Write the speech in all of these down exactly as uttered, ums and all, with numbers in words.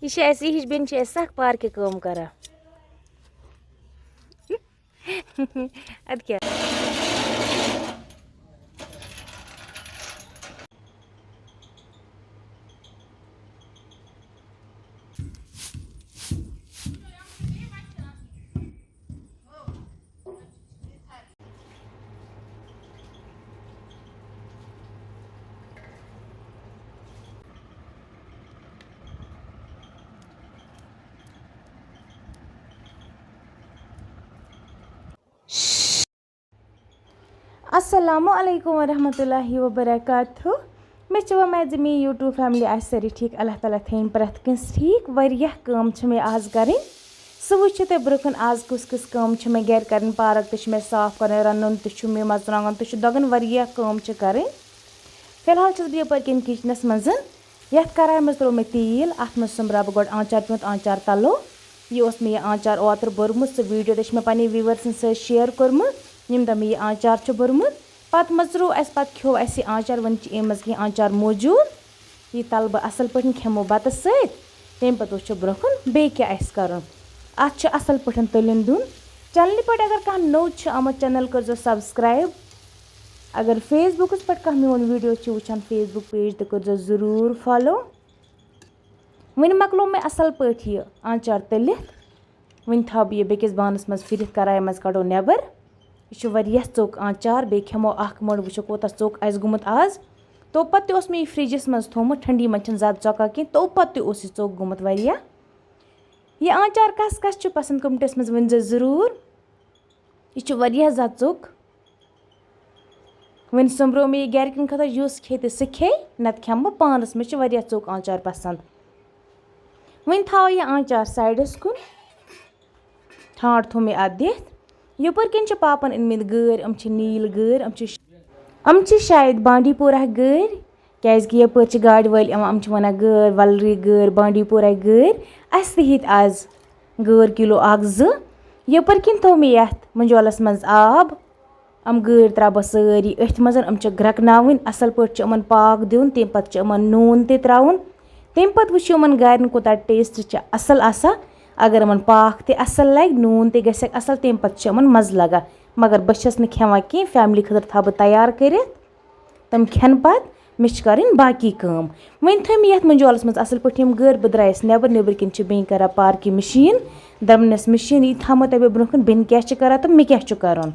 یہِ چھِ اَسہِ، یہِ ہِش بیٚنہِ چھِ اَسہِ سَکھ پارکہِ کٲم کران۔ اَدٕ کیٛاہ؟ السلام علیکم ورحمۃ اللہ وبرکاتہ۔ مےٚ چھِ وۄمید زِ میٛٲنۍ YouTube family آسہِ سٲری ٹھیٖک۔ اللہ تعالیٰ تھٲیِن پرٛٮ۪تھ کٲنٛسہِ ٹھیٖک۔ واریاہ کٲم چھِ مےٚ آز کَرٕنۍ، سُہ وٕچھِو تُہۍ برٛونٛہہ کُن۔ آز کُس کُس کٲم چھِ مےٚ گَرِ کَرٕنۍ، پارک تہِ چھِ مےٚ صاف کَرٕنۍ، رَنُن تہِ چھُ مےٚ، مَرژٕوانٛگَن تہِ چھُ دَگُن، واریاہ کٲم چھِ کَرٕنۍ۔ فی الحال چھَس بہٕ یَپٲرۍ کِنۍ kitchenَس منٛز۔ یَتھ کَرایہِ منٛز ترٛوو مےٚ تیٖل، اَتھ منٛز سوٚمبراو بہٕ گۄڈٕ آنٛچار پیوٗنٛت، آنٛچار تَلو۔ یہِ اوس مےٚ یہِ آنٛچار اوترٕ بوٚرمُت، سُہ video تہِ چھِ مےٚ پنٛنہِ viewersن سۭتۍ share کوٚرمُت، ییٚمہِ دۄہ مےٚ یہِ آنٛچار چھُ بوٚرمُت۔ پَتہٕ مٔژروو اَسہِ، پَتہٕ کھیوٚو اَسہِ یہِ آنٛچار، وۄنۍ چھِ اَمہِ منٛز کینٛہہ آنٛچار موٗجوٗد۔ یہِ تَلہٕ بہٕ اَصٕل پٲٹھۍ، کھٮ۪مو بَتَس سۭتۍ۔ تَمہِ پَتہٕ وٕچھو برٛونٛہہ کُن بیٚیہِ کیٛاہ آسہِ کَرُن۔ اَتھ چھُ اَصٕل پٲٹھۍ تٔلیُن دیُن۔ Channelہِ پٮ۪ٹھ اگر کانٛہہ نوٚو چھُ آمُت، channel کٔرۍزیو subscribe۔ اگر Facebookس پٮ۪ٹھ کانٛہہ میون video چھُ وٕچھان، Facebook page تہِ کٔرۍزیو ضروٗر follow۔ وۄنۍ مۄکلوو مےٚ اَصٕل پٲٹھۍ یہِ آنٛچار تٔلِتھ۔ وۄنۍ تھاوٕ بہٕ یہِ بیٚکِس بانَس منٛز پھِرِتھ، کَرایہِ منٛز کَڑو نٮ۪بَر۔ یہِ چھُ واریاہ ژوٚک آنٛچار، بیٚیہِ کھٮ۪مو اَکھ مٔنٛڈ، وٕچھو کوٗتاہ ژوٚک آسہِ گوٚمُت آز۔ توٚپتہٕ تہِ اوس مےٚ یہِ فرٛجَس منٛز تھوٚومُت، ٹھنٛڈی منٛز چھِنہٕ زیادٕ ژۄکان کینٛہہ، توٚپتہٕ تہِ اوس یہِ ژوٚک گوٚمُت واریاہ۔ یہِ آنٛچار کَس کَس چھُ پَسنٛد، commentsَس منٛز ؤنۍزیو ضروٗر۔ یہِ چھُ واریاہ زیادٕ ژوٚک۔ وۄنۍ سوٚمبرو مےٚ یہِ گَرِکٮ۪ن خٲطرٕ، یُس کھیٚیہِ تہٕ سُہ کھیٚیہِ، نَتہٕ کھٮ۪مہٕ بہٕ پانَس۔ مےٚ چھُ واریاہ ژوٚک آنٛچار پَسنٛد۔ وۄنۍ تھاوو یہِ آنٛچار sideَس کُن۔ ٹھانٛڈ تھوٚو مےٚ اَتھ دِتھ۔ یَپٲرۍ کِنۍ چھِ پاپَن أنۍمٕتۍ گٲرۍ، یِم چھِ نیٖل گٲرۍ، یِم چھِ، یِم چھِ شاید بانڈی پورہ گٲرۍ۔ کیٛازِکہِ یَپٲرۍ چھِ گاڑِ وٲلۍ یِوان، یِم چھِ وَنان گٲرۍ، وَلری گٲرۍ، بانڈی پورہ گٲرۍ۔ اَسہِ تہِ ہیٚتۍ آز گٲرۍ کِلوٗ اَکھ زٕ۔ یَپٲرۍ کِنۍ تھوٚو مےٚ یَتھ مُنجولَس منٛز آب۔ یِم گٲرۍ ترٛاوٕ بہٕ سٲری أتھۍ منٛز، یِم چھِ گرٛٮ۪کناوٕنۍ۔ اَصٕل پٲٹھۍ چھِ یِمَن پاکھ دیُن، تَمہِ پَتہٕ چھِ یِمَن نوٗن تہِ ترٛاوُن۔ تَمہِ پَتہٕ وٕچھِو یِمَن گارٮ۪ن کوٗتاہ taste چھِ اَصٕل آسان۔ اگر یِمَن پاکھ تہِ اَصٕل لَگہِ، نوٗن تہِ گژھٮ۪کھ اَصٕل، تَمہِ پَتہٕ چھِ یِمَن مَزٕ لَگان۔ مگر بہٕ چھَس نہٕ کھٮ۪وان کینٛہہ، family خٲطرٕ تھاوٕ بہٕ تیار کٔرِتھ۔ تِم کھٮ۪ن پَتہٕ، مےٚ چھِ کَرٕنۍ باقی کٲم۔ وۄنۍ تھٲے مےٚ یَتھ مُنجولَس منٛز اَصٕل پٲٹھۍ یِم گٲرۍ، بہٕ درٛایَس نٮ۪بَر، نٮ۪بٕرۍ کِنۍ چھِ بیٚنہِ کَران پارکہِ مِشیٖن، درٛمنَس مِشیٖن، یہِ تھاومو تۄہہِ بہٕ برٛونٛہہ کُن، بیٚنہِ کیٛاہ چھِ کَران تہٕ مےٚ کیٛاہ چھُ کَرُن۔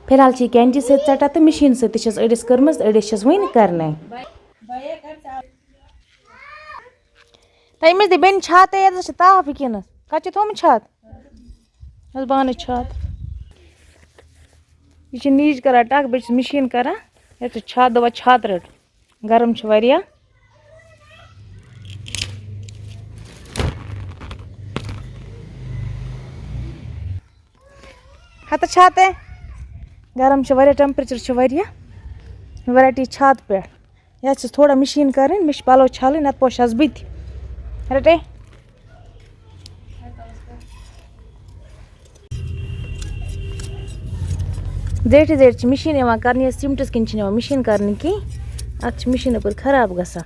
فی الحال چھِ یہِ کٮ۪نچی سۭتۍ ژَٹان تہٕ مِشیٖن سۭتۍ تہِ چھَس أڑِس کٔرمٕژ، أڑِس چھَس وٕنہِ کَرنَے۔ تۄہہِ أمِس دِ بیٚنہِ چھاتہٕ، یَتَس چھِ تاپھ وٕنکیٚنَس۔ کَتہِ چھِ تھوٚمُت چھاتہٕ؟ بَس بانہٕ چھاتہٕ۔ یہِ چھِ نیٖج کَران ٹَک، بیٚیہِ چھِ مِشیٖن کَران۔ یَتھ چھِ چھاتہٕ دَپان چھاتہٕ رٔٹ۔ گرم چھُ واریاہ۔ ہتہٕ چھاتہٕ۔ گرم چھُ واریاہ، temperature چھُ واریاہ۔ Variety چھاتہٕ پٮ۪ٹھ۔ یَتھ چھِ تھوڑا مِشیٖن کَرٕنۍ، مےٚ چھِ پَلو چھَلٕنۍ، نَتہٕ پوشہٕ ہَس بہٕ تہِ۔ رَٹے؟ زیٹھِ زیٹھِ چھِ مِشیٖن یِوان کَرنہِ، یَتھ سیٖمٹَس کِنۍ چھِنہٕ یِوان مِشیٖن کَرنہِ کینٛہہ۔ اَتھ چھِ مِشیٖن اَپٲرۍ خراب گژھان۔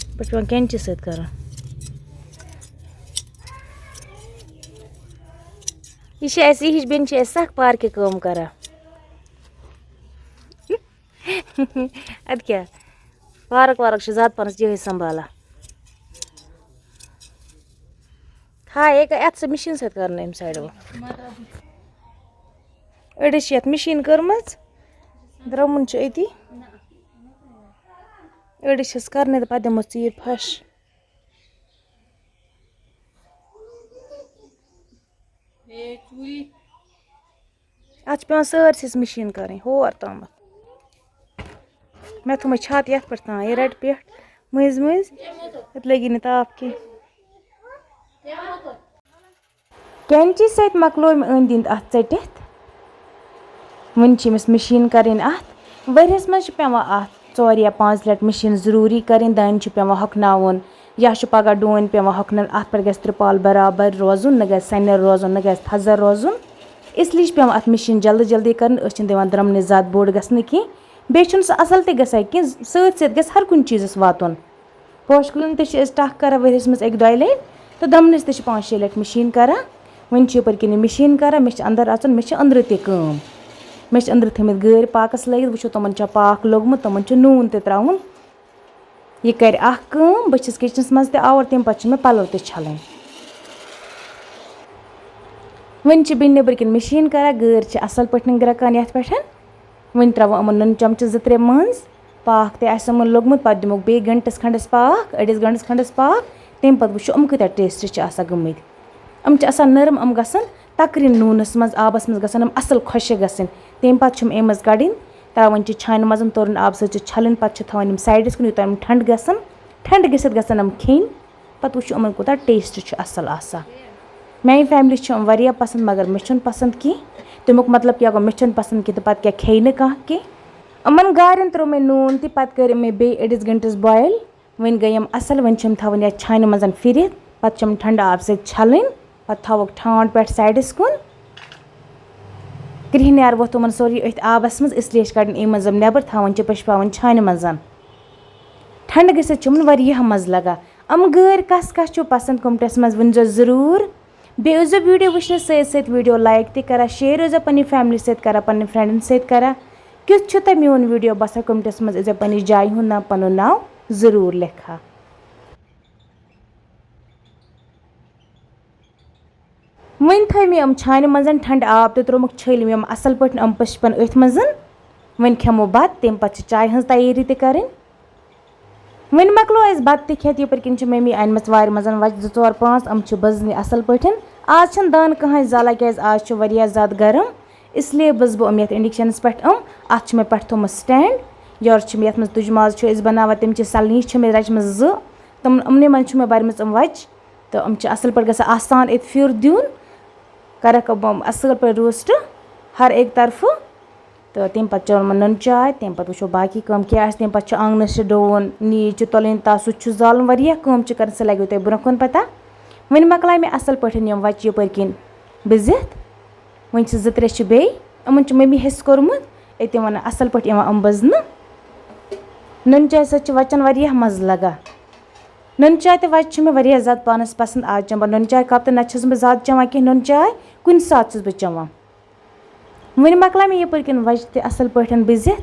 پَتہٕ چھِ پٮ۪وان کٮ۪نچی سۭتۍ کَرُن۔ یہِ چھِ اَسہِ، یہِ ہِش بیٚنہِ چھِ اَسہِ سَکھ پارکہِ کٲم کَران۔ اَدٕ کیٛاہ، پارک وارک چھِ زیادٕ پَہنَس یِہوٚے سنٛبھالان۔ تھاے ییٚکیٛاہ یَتھ سۭتۍ مِشیٖن سۭتۍ کَرُن اَمہِ سایڈٕ وۄنۍ۔ أڑِس چھِ یَتھ مِشیٖن کٔرمٕژ، درٛمُن چھُ أتی۔ أڑِس چھَس کَرنَے تہٕ پَتہٕ دِمو ژیٖرۍ پھَش۔ اَتھ چھِ پٮ۪وان سٲرسٕے مِشیٖن کَرٕنۍ ہور تامَتھ۔ مےٚ تھوٚومَے چھاتہٕ یَتھ پٮ۪ٹھ تام، یہِ رَٹہِ پٮ۪ٹھ مٔنٛزۍ مٔنٛزۍ، اَتھ لٔگی نہٕ تاپھ کینٛہہ۔ کینچی سۭتۍ مۄکلوو مےٚ أنٛدۍ أنٛدۍ اَتھ ژٔٹِتھ۔ وۄنۍ چھِ أمِس مِشیٖن کَرٕنۍ اَتھ۔ ؤریَس منٛز چھِ پٮ۪وان اَتھ ژور یا پانٛژھ لَٹہِ مِشیٖن ضروٗری کَرٕنۍ۔ دانہِ چھُ پٮ۪وان ہۄکھناوُن، یا چھُ پَگاہ ڈوٗنۍ پٮ۪وان ہۄکھناوُن۔ اَتھ پٮ۪ٹھ گژھِ تِرٛپال برابر روزُن، نہ گژھِ سَنٮ۪ر روزُن، نہ گژھِ تھَزَر روزُن۔ اِسلیے چھِ پٮ۪وان اَتھ مِشیٖن جلدی جلدی کَرٕنۍ۔ أسۍ چھِنہٕ دِوان درٛمنِس زیادٕ بوٚڑ گژھنہٕ کینٛہہ۔ بیٚیہِ چھُنہٕ سُہ اَصٕل تہِ گژھان کینٛہہ، سۭتۍ سۭتۍ گژھِ ہر کُنہِ چیٖزَس واتُن۔ پوشہِ کُلٮ۪ن تہِ چھِ أسۍ ٹَکھ کَران ؤریَس منٛز اَکہِ دۄیہِ لَٹہِ، تہٕ دَمنَس تہِ چھِ پانٛژھ شےٚ لَٹہِ مِشیٖن کَران۔ وۄنۍ چھِ یَپٲرۍ کِنۍ یہِ مِشیٖن کَران، مےٚ چھِ أنٛدرٕ اَژُن، مےٚ چھِ أنٛدرٕ تہِ کٲم۔ مےٚ چھِ أنٛدرٕ تھٲیمٕتۍ گٲرۍ پاکَس لٲگِتھ، وٕچھِو تِمَن چھا پاکھ لوٚگمُت، تِمَن چھُ نوٗن تہِ ترٛاوُن۔ یہِ کَرِ اَکھ کٲم، بہٕ چھَس کِچنَس منٛز تہِ آوُر، تَمہِ پَتہٕ چھِ مےٚ پَلو تہِ چھَلٕنۍ۔ وۄنۍ چھِ بیٚیہِ نیٚبرٕ کِنۍ مِشیٖن کَران، گٲرۍ چھِ اَصٕل پٲٹھۍ گرٛٮ۪کان یَتھ پٮ۪ٹھ۔ وۄنۍ ترٛاوو یِمَن نُن چَمچہٕ زٕ ترٛےٚ منٛز، پاکھ تہِ آسہِ یِمَن لوٚگمُت، پَتہٕ دِموکھ بیٚیہِ گھنٹَس کھنٛڈَس پاکھ، أڑِس گھنٹَس کھنٛڈَس پاکھ، تَمہِ پَتہٕ وٕچھو یِم کۭتیٛاہ ٹیسٹ چھِ آسان گٔمٕتۍ۔ یِم چھِ آسان نرم، یِم گژھن تَکرِ نوٗنَس منٛز، آبَس منٛز گژھن یِم اَصٕل خۄشٕک گژھٕنۍ۔ تَمہِ پَتہٕ چھِ یِم اَمہِ منٛز کَڑٕنۍ، ترٛاوٕنۍ چھِ چھانہِ منٛز، تُرُن آب سۭتۍ چھِ چھَلٕنۍ، پَتہٕ چھِ تھاوٕنۍ یِم سایڈَس کُن، یوٚتام یِم ٹھنٛڈٕ گژھن۔ ٹھنٛڈٕ گٔژھِتھ گژھن یِم کھیٚنۍ، پَتہٕ وٕچھو یِمَن کوٗتاہ ٹیسٹ چھُ اَصٕل آسان۔ میٛانہِ فیملی چھِ یِم واریاہ پَسنٛد، مگر مےٚ چھُنہٕ پَسنٛد کینٛہہ۔ تَمیُک مطلب کیٛاہ گوٚو، مےٚ چھُنہٕ پَسنٛد کینٛہہ تہٕ پَتہٕ کیٛاہ کھیٚیہِ نہٕ کانٛہہ کینٛہہ؟ یِمَن گارٮ۪ن ترٛوو مےٚ نوٗن تہِ، پَتہٕ کٔرۍ مےٚ بیٚیہِ أڑِس گھنٹَس بویِل۔ وۄنۍ گٔے یِم اَصٕل، وۄنۍ چھِ یِم تھاوٕنۍ یَتھ چھانہِ منٛز پھِرِتھ، پَتہٕ چھِ یِم ٹھنٛڈٕ آبہٕ سۭتۍ چھَلٕنۍ، پَتہٕ تھاووکھ ٹھانٛڈ پٮ۪ٹھ سایڈَس کُن۔ کرٛیٚہنیٛار ووٚتھ یِمَن سورُے أتھۍ آبَس منٛز، اِسلیے چھِ کَڑٕنۍ اَمہِ منٛز یِم نٮ۪بَر، تھاوٕنۍ چھِ پَشپاوٕنۍ چھانہِ منٛز۔ ٹھنٛڈٕ گٔژھِتھ چھِ یِمَن واریاہ مَزٕ لَگان۔ یِم گٲرۍ کَس کَس چھِو پَسنٛد، کَمنٹَس منٛز ؤنۍزیو ضروٗر۔ بیٚیہِ ٲسۍزیو ویٖڈیو وٕچھنَس سۭتۍ سۭتۍ ویٖڈیو لایِک تہِ کَران، شِیَر ٲسۍزیو پنٛنہِ فیملی سۭتۍ کَران، پنٛنٮ۪ن فرٛٮ۪نٛڈَن سۭتۍ کَران۔ کیُتھ چھُو تۄہہِ میون ویٖڈیو باسان، کَمنٹَس منٛز ٲسۍزیو پنٛنِس جایہِ ہُنٛد ناو، پَنُن ناو ضروٗر لیکھان۔ وۄنۍ تھٲے مےٚ یِم چھانہِ منٛز ٹھنٛڈٕ آب تہٕ ترٛوومُکھ چھٔلۍ مےٚ یِم اَصٕل پٲٹھۍ یِم پٔشپَن أتھۍ منٛز۔ وۄنۍ کھٮ۪مو بَتہٕ، تَمہِ پَتہٕ چھِ چایہِ ہٕنٛز تیٲری تہِ کَرٕنۍ۔ وۄنۍ مۄکلو اَسہِ بَتہٕ تہِ کھٮ۪تھ، یَپٲرۍ کِنۍ چھِ مٔمی اَنِمَژٕ وارِ منٛز وَچہِ زٕ ژور پانٛژھ، یِم چھِ بٔزنہِ اَصٕل پٲٹھۍ۔ آز چھَنہٕ دانہٕ کٕہٕنۍ زالان، کیٛازِ آز چھُ واریاہ زیادٕ گرم، اِسلیے بٔزٕ بہٕ یِم یَتھ اِنڈَکشَنَس پٮ۪ٹھ یِم۔ اَتھ چھُ مےٚ پٮ۪ٹھٕ تھوٚومُت سٹینٛڈ، یورٕ چھِ مےٚ یَتھ منٛز تُجہِ ماز چھُ أسۍ بَناوان، تِم چھِ سَلنہِ چھِ مےٚ رَچمَژٕ زٕ، تِم، یِمنٕے منٛز چھُ مےٚ بَرِمَژٕ یِم وَچہِ۔ تہٕ یِم چھِ اَصٕل پٲٹھۍ گژھان آسان أتھۍ پھیُر دیُن۔ کَرَکھ یِم اَصٕل پٲٹھۍ روسٹ ہر اَکہِ طرفہٕ۔ تہٕ تَمہِ پَتہٕ چٮ۪وان یِمَن نُن چاے، تَمہِ پَتہٕ وٕچھو باقٕے کٲم کیٛاہ آسہِ۔ تَمہِ پَتہٕ چھُ آنٛگنَس چھِ ڈُوُن، نیٖج چھِ تُلٕنۍ، تَس سُہ تہِ چھُ زالُن، واریاہ کٲم چھِ کَرٕنۍ، سُہ لَگیو تۄہہِ برٛونٛہہ کُن پَتہ۔ وۄنۍ مۄکلایہِ مےٚ اَصٕل پٲٹھۍ یِم وَچہِ یَپٲرۍ کِنۍ بٔزِتھ۔ وۄنۍ چھِ زٕ ترٛےٚ چھِ بیٚیہِ، یِمَن چھُ مٔمی حِصہٕ کوٚرمُت، أتی وَنان اَصٕل پٲٹھۍ یِوان یِم بٔزنہٕ۔ نُن چاے سۭتۍ چھِ وَچَن واریاہ مَزٕ لَگان۔ نُن چاے تہٕ وَچہِ چھِ مےٚ واریاہ زیادٕ پانَس پَسنٛد۔ آز چٮ۪مہٕ بہٕ نُن چاے کَپ تہٕ نَتہٕ چھَس نہٕ بہٕ زیادٕ چٮ۪وان کینٛہہ نُن چاے، کُنہِ ساتہٕ چھَس بہٕ چٮ۪وان۔ وۄنۍ مۄکلایہِ مےٚ یَپٲرۍ کِنۍ وَچہِ تہِ اَصٕل پٲٹھۍ بٔزِتھ۔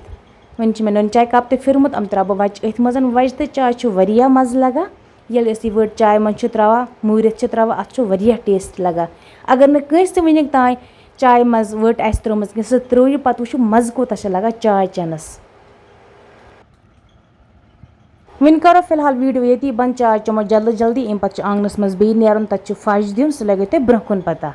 وۄنۍ چھِ مےٚ نُن چاے کَپ تہِ پھیوٚرمُت، یِم ترٛاوٕ بہٕ وَچہِ أتھۍ منٛز۔ وَچہِ تہٕ چاے چھُ واریاہ مَزٕ لَگان۔ ییٚلہِ أسۍ یہِ ؤٹ چاے منٛز چھِ ترٛاوان، موٗرِتھ چھِ ترٛاوان، اَتھ چھُ واریاہ ٹیسٹ لَگان۔ اگر نہٕ کٲنٛسہِ تہِ وٕنیُک تام چاے منٛز ؤٹ آسہِ ترٛٲومٕژ کینٛہہ، سُہ ترٛٲیِو، پَتہٕ وٕچھِو مَزٕ کوٗتاہ چھُ لَگان چاے چٮ۪نَس۔ وۄنۍ کَرو فی الحال ویٖڈیو ییٚتی بنٛد، چاے چٮ۪مو جلدی جلدی، اَمہِ پَتہٕ چھُ آنٛگنَس منٛز بیٚیہِ نیرُن، تَتہِ چھُ پھَش دیُن، سُہ لَگیو تۄہہِ برٛونٛہہ کُن پَتہ۔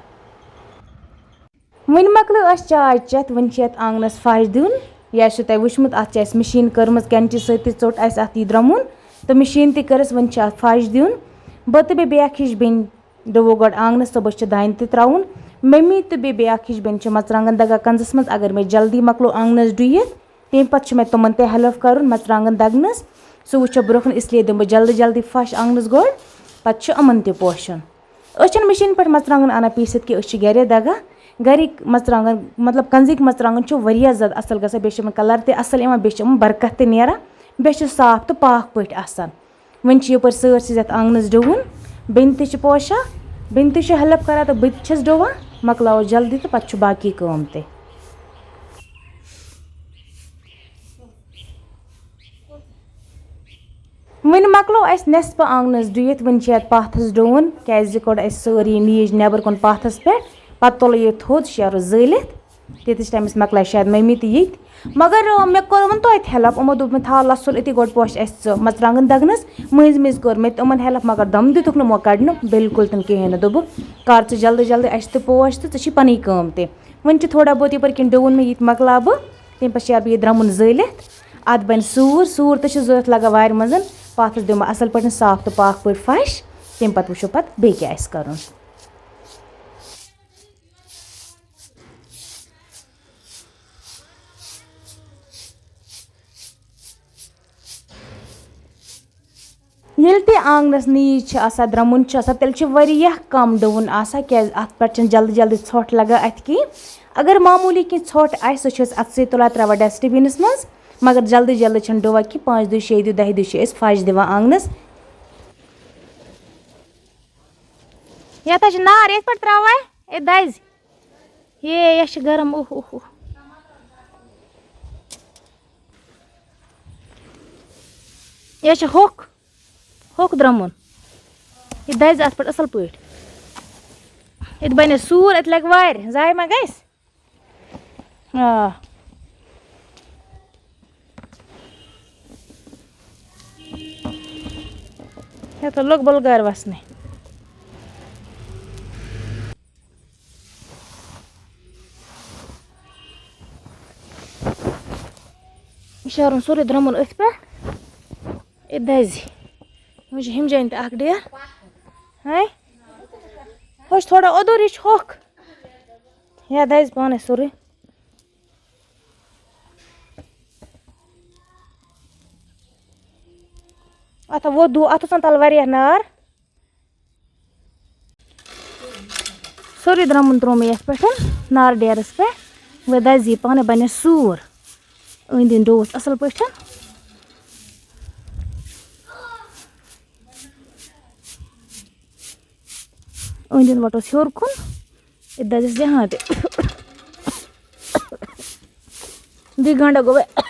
وۄنۍ مۄکلٲو اَسہِ چاے چٮ۪تھ، وۄنۍ چھِ یَتھ آنٛگنَس پھَش دیُن۔ یہِ آسِوٕ تۄہہِ وٕچھمُت، اَتھ چھِ اَسہِ مِشیٖن کٔرمٕژ، کٮ۪نچی سۭتۍ تہِ ژوٚٹ اَسہِ اَتھ یہِ درٛمُن، تہٕ مِشیٖن تہِ کٔرٕس، وۄنۍ چھِ اَتھ پھَش دیُن۔ بہٕ تہٕ بیٚیہِ بیٛاکھ ہِش بیٚنہِ ڈوٚوُکھ گۄڈٕ آنٛگنَس، صُبحَس چھِ دانہِ تہِ ترٛاوُن۔ مٔمی تہٕ بیٚیہِ بیٛاکھ ہِش بیٚنہِ چھِ مَرژٕوانٛگَن دَگان کَنزَس منٛز، اگر مےٚ جلدی مۄکلو آنٛگنَس ڈُیِتھ، تَمہِ پَتہٕ چھُ مےٚ تِمَن تہِ ہیلٕپ کَرُن، مَرژٕوانٛگَن دَگنَس۔ سُہ وٕچھو برٛونٛہہ کُن، اِسلیے دِمہٕ بہٕ جلدی جلدی پھَش آنٛگنَس گۄڈٕ، پَتہٕ چھُ یِمَن تہِ پوشُن۔ أسۍ چھِنہٕ مِشیٖن پٮ۪ٹھ مَرژٕوانٛگَن اَنان پیٖسِتھ کینٛہہ، أسۍ چھِ گَرے دَگان۔ گَرِکۍ مَرژٕوانٛگَن، مطلب، کَنزٕکۍ مَرژٕوانٛگَن چھِ واریاہ زیادٕ اَصٕل گژھان، بیٚیہِ چھِ یِمَن کَلَر تہِ اَصٕل یِوان، بیٚیہِ چھِ یِمَن برکت تہِ نیران، بیٚیہِ چھِ صاف تہٕ پاک پٲٹھۍ آسان۔ وۄنۍ چھِ یَپٲرۍ سٲرسٕے یَتھ آنٛگنَس ڈُوُن، بیٚنہِ تہِ چھِ پوشان، بیٚنہِ تہِ چھِ ہیلٕپ کَران تہٕ بہٕ تہِ چھَس ڈُوان۔ مۄکلاوو جلدی تہٕ پَتہٕ چھُ باقٕے کٲم تہِ۔ وۄنۍ مۄکلو اَسہِ نٮ۪صفہٕ آنٛگنَس ڈُیِتھ، وۄنۍ چھِ یَتھ پاتھَس ڈُوُن، کیٛازِ یہِ کوٚڑ اَسہِ سٲرٕے نیٖج نٮ۪بَر کُن پاتھَس پٮ۪ٹھ، پَتہٕ تُلو یہِ تھوٚد شیرو زٲلِتھ۔ تیٖتِس ٹایمَس مۄکلایہِ شاید مٔمی تہِ ییٚتہِ۔ مگر، آ، مےٚ کوٚرمَن توتہِ ہیلٕپ۔ یِمو دوٚپ مےٚ، "تھاو لَسُن أتی، گۄڈٕ پوش اَسہِ ژٕ مَرژٕوانٛگَن دَگنَس۔" مٔنٛزۍ مٔنٛزۍ کوٚر مےٚ تِمَن ہیلٕپ، مگر دَم دیُتُکھ نہٕ یِمو کَڑنہٕ بِلکُل تہِ نہٕ کِہیٖنۍ نہٕ۔ دوٚپُکھ، "کَر ژٕ جلدی جلدی، اَسہِ تہِ پوش تہٕ ژےٚ چھی پَنٕنۍ کٲم تہِ۔" وۄنۍ چھِ تھوڑا بہت یَپٲرۍ کِنۍ ڈُوُن مےٚ، یہِ تہِ مۄکلاو بہٕ۔ تَمہِ پَتہٕ شیرٕ بہٕ یہِ درٛمُن زٲلِتھ۔ اَتھ بَنہِ سوٗر، سوٗر تہِ چھِ ضوٚرَتھ لَگان وارِ منٛز۔ پاتھَس دِمہٕ بہٕ اَصٕل پٲٹھۍ صاف تہٕ پاک پٲٹھۍ پھَش۔ تَمہِ پَتہٕ وٕچھو پَتہٕ بیٚیہِ کیٛاہ آسہِ کَرُن۔ ییٚلہِ تہِ آنٛگنَس نیٖج چھِ آسان، درٛمُن چھُ آسان، تیٚلہِ چھِ واریاہ کَم ڈُوُن آسان، کیٛازِ اَتھ پٮ۪ٹھ چھَنہٕ جلدی جلدی ژھۄٹھ لَگان اَتھِ کِہیٖنۍ۔ اگر معموٗلی کینٛہہ ژھۄٹھ آسہِ، سُہ چھِ أسۍ اَتھٕ سۭتۍ تُلان، ترٛاوان ڈسٹہٕ بِنَس منٛز، مگر جلدی جلدی چھَنہٕ ڈُوان کینٛہہ۔ پانٛژِ دۄہہِ، شیٚیہِ دۄہہِ، دَہہِ دۄہہِ چھِ أسۍ پھَش دِوان آنٛگنَس۔ یَتھ حظ چھِ نار یِتھ پٲٹھۍ ترٛاوان، یہِ دَزِ۔ یے، یہِ چھِ گرم، اوہ، اوہ، اوہ۔ یہِ چھِ ہوٚکھ، ہوٚکھ درٛمُن۔ یہِ دَزِ اَتھ پٮ۪ٹھ اَصٕل پٲٹھۍ۔ ییٚتہِ بَنہِ سوٗر، اَتہِ لَگہِ وارِ، ضایع ما گژھِ؟ آ۔ یَتھ لوٚگ بَلہٕ گار وَسنَے۔ یہِ شیرُن سورُے درٛمُن أتھۍ پٮ۪ٹھ۔ یہِ دَزِ۔ وۄنۍ چھِ ہُمہِ جایہِ تہِ اَکھ ڈیرٕ۔ ہاے۔ ہُہ چھُ تھوڑا اوٚدُر، یہِ چھُ ہوٚکھ۔ یا دَزِ پانَے سورُے۔ اَتھ ہا ووت دُہ، اَتھ اوس آسان تَلہٕ واریاہ نار۔ سورُے درٛمُن ترٛوو مےٚ یَتھ پٮ۪ٹھ، نارٕ ڈیرَس پٮ۪ٹھ۔ وۄنۍ دَزِ یہِ پانَے، بَنہِ سوٗر۔ أنٛدۍ أنٛدۍ ڈووُس اَصٕل پٲٹھۍ۔ أنٛدۍ أنٛدۍ وَٹوس ہیوٚر کُن۔ یہِ دَزٮ۪س جہاں تہِ۔ دی گنڈا گوٚو۔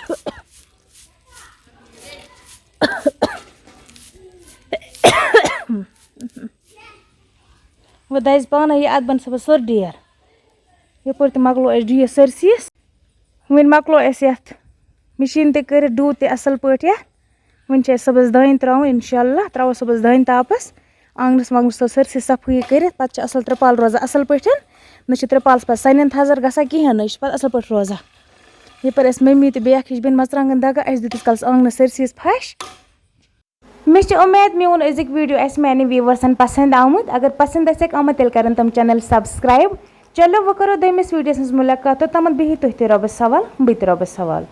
وۄنۍ دَزِ پانَے یہِ، اَتھ بَنہِ صُبحس سۄرٕ ڈیر۔ یَپٲرۍ تہِ مۄکلو اَسہِ ڈیٖر سٲرسٕے۔ وۄنۍ مۄکلو اَسہِ یَتھ مِشیٖن تہِ کٔرِتھ، ڈُو تہِ اَصٕل پٲٹھۍ یَتھ۔ وۄنۍ چھِ اَسہِ صُبحس دانہِ ترٛاوُن، اِنشاء اللہ ترٛاوو صُبحس دانہِ تاپَس۔ آنٛگنَس وانٛگنَس تھاوو سٲرسٕے صفٲیی کٔرِتھ، پَتہٕ چھِ اَصٕل ترٛپال روزان اَصٕل پٲٹھۍ۔ نہ چھِ ترٛپالَس پَتہٕ سَنٮ۪ن تھَزَر گژھان کِہیٖنۍ نہٕ، یہِ چھِ پَتہٕ اَصٕل پٲٹھۍ روزان۔ یَپٲرۍ ٲس مٔمی تہٕ بیٛاکھ ہِش بیٚنہِ مَرژٕوانٛگَن دَگان، اَسہِ دیُت ییٖتِس کالَس آنٛگنَس سٲرسٕے یَس پھَش۔ مےٚ چھِ اُمید میون أزیُک ویٖڈیو آسہِ میٛانٮ۪ن وِیوَرسَن پَسنٛد آمُت۔ اگر پَسنٛد آسٮ۪کھ آمُت، تیٚلہِ کَرَن تِم چَنَل سَبسکرٛایِب۔ چلو، وۄنۍ کَرو دوٚیمِس ویٖڈیوَس منٛز مُلاقات، توٚتامَتھ بِہِو تُہۍ تہِ رۄبَس حوال، بہٕ تہِ رۄبَس حوال۔